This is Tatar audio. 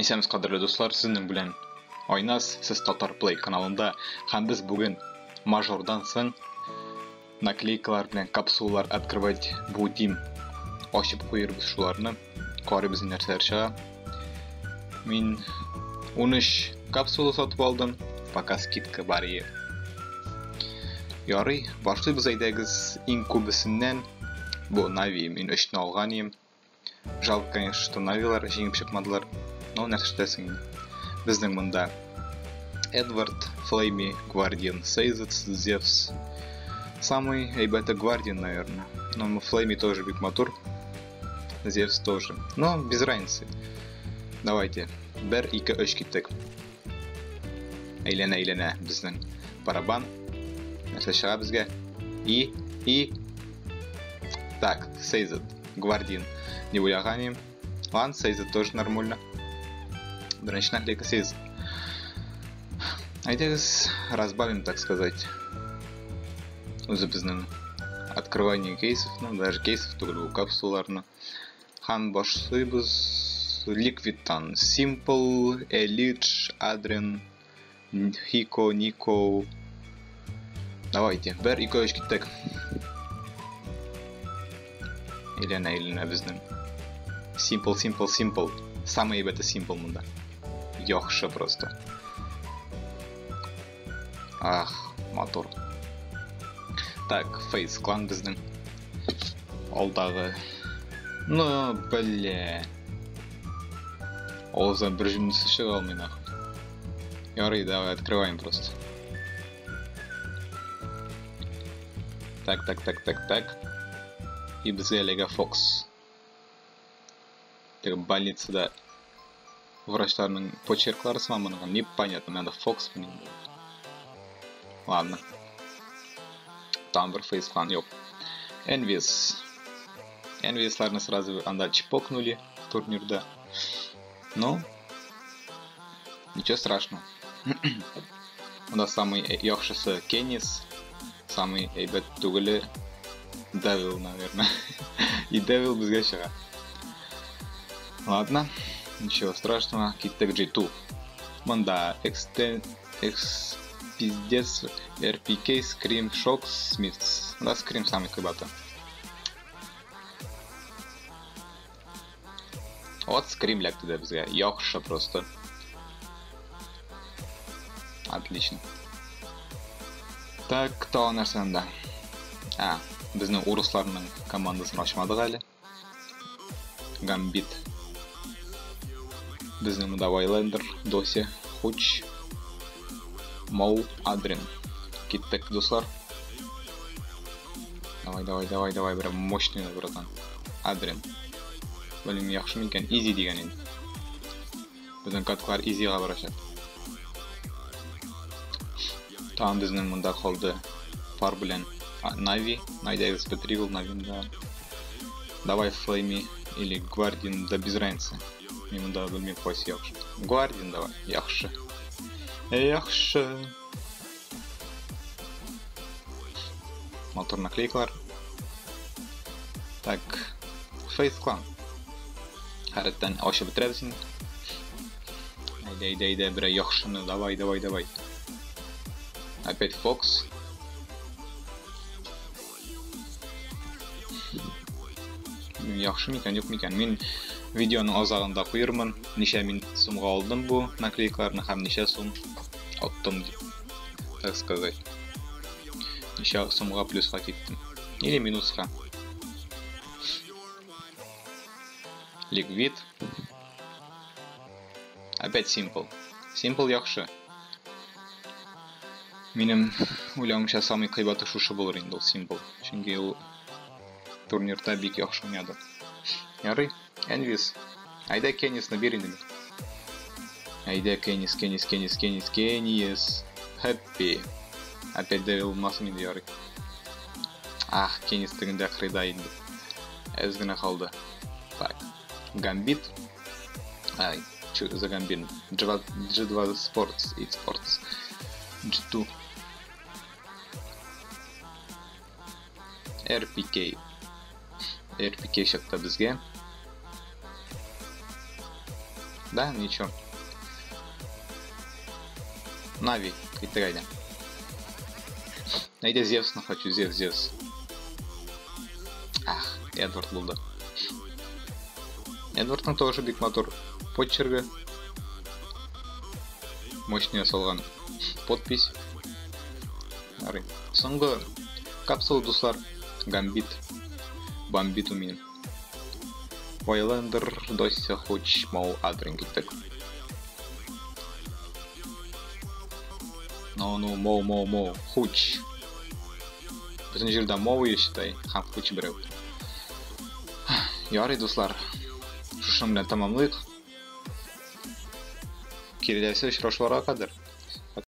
Исәнмесез, кадерле дуслар, сезнең белән Айназ, сез Татар Play каналында һәм без бүген мажордан соң наклейкалар белән капсулалар открывать будем. Ачып куербыз шуларны, карыйбыз нәрсәләр чыга. Мин 13 капсула сатып алдым, пока скидка бар ие. Ярый, башлыйбыз әйдәгез иң күбесеннән. Бу Нави мин 3-не алган идем. Жалко, конечно, что Навилар җиңеп чыкмадылар. Но нәрсә эшләсең инде. Безнең монда Эдвард, Флейми, Гвардиан, Сейзец, Зевс. Самый әйбәте Гвардиан, наверное. Но Флейми тоже бик матур. Зевс тоже. Но без разницы. Давайте. Бер, ике, өч киттек. Әйләнә, әйләнә безнең барабан. Нәрсә чыга безгә? И. Так, Сейзет. Гвардин. Не уйлаган идем. Ладно, Сейзет тоже нормально. Беренче наклейка Сейзет. Әйдәгез, разбавим, так сказать. Үзебезнең открывание кейсов, ну, даже кейсов түгел, бу капсулаларны. Һәм башлыйбыз Liquid'тан. Simple, Elite, Adrian, Хико, Нико. Давайте, бер, ике, өч киттек. Әйләнә, әйләнә безнең. Simple, simple, simple. Самый әйбәте simple монда. Яхшы просто. Ах, матур. Так, Face Clan безнең. Алдагы. Ну, бля. Авыздан бер җөмләсе чыга алмый нахуй. Ярый, давай, открываем просто. Так, так, так, так, так. И безгә эләгә Фокс. Теге больницада врачларның почерклары сыман моның, непонятно, надо Фокс блин. Ладно. Там бер Face Clan юк. Envious. Envious'ларны сразу анда чпокнули в турнирда. Ну, ничего страшного. Монда самый яхшысы Кеннис, самый әйбәт түгеле Девил, наверное. И Девил безгә чыга. Ладно, ничего страшного. Киттек G2. Монда X пиздец, RPK, Scream, Shock, Smiths. Да, Scream самый кыбаты. Вот Scream эләкте дә безгә. Яхшы просто. Отлично. Так, тагын нәрсә анда? А, безнең урысларның командасын ачмадык әле. Гамбит. Безнең монда Вайлендер, Доси, Хуч, Моу, Адрин. Киттек, дуслар. Давай, давай, давай, давай, прям мощный, братан. Адрин. Белмим, яхшы микән? Изи дигән инде. Безнең каткалар изига барачак. Тагын безнең монда калды пар белән Нави. Найдәгез бетерик ул Навины да. Давай Флейми или Гвардиан, да без разницы. Мин монда белмим кайсы яхшы. Гвардиан давай, яхшы. Яхшы. Матур наклейкалар. Так, Face Clan. Хәрәттән ачып бетерәбез инде. Әйдә, әйдә, әйдә, берәр яхшыны, давай, давай, давай. Опять Фокс. Яхшы микән, юк микән? Мин видеоның азагында куермын, ничә мин сумга алдым бу наклейкаларны һәм ничә сум оттым дип, так сказать. Ничә сумга плюска киттем или минуска. Liquid. Опять Simple. Simple яхшы. Минем уйлавымча, самый кыйбаты шушы булыр инде ул Simple. Чөнки ул турнирда бик яхшы уйнады. Ярый, Envious. Әйдә Кеннисны бир инде. Әйдә Кеннис, Кеннис, Кеннис, Кеннис, Кеннис. Happy. Опять Девил булмасын инде, ярый. Ах, Кеннис тегендә кырыйда инде. Әз генә калды. Так, Гамбит. Ай, чё за Гамбит? G2 Sports, и Sports. G2. RPK. RPK чыкты безгә. Да, ничего. Нави, киттек әйдә. Әйдә Зевсны хочу, Зевс, Зевс. Ах, Эдвард булды. Эдвардның тоже бик матур почергы. Мощный ясалган подпись. Ярый. Соңгы капсула, дуслар, Гамбит. Бамбит у меня. Вайлендер, Дося, Хуч, Моу, Адрин киттек. Ну, ну, Моу, Моу, Моу, Хуч. Бөтен җирдә Моу считай, һәм Хуч берәү. Ярый, дуслар. Шушының белән тәмамлыйк. Киләсе очрашуларга кадәр.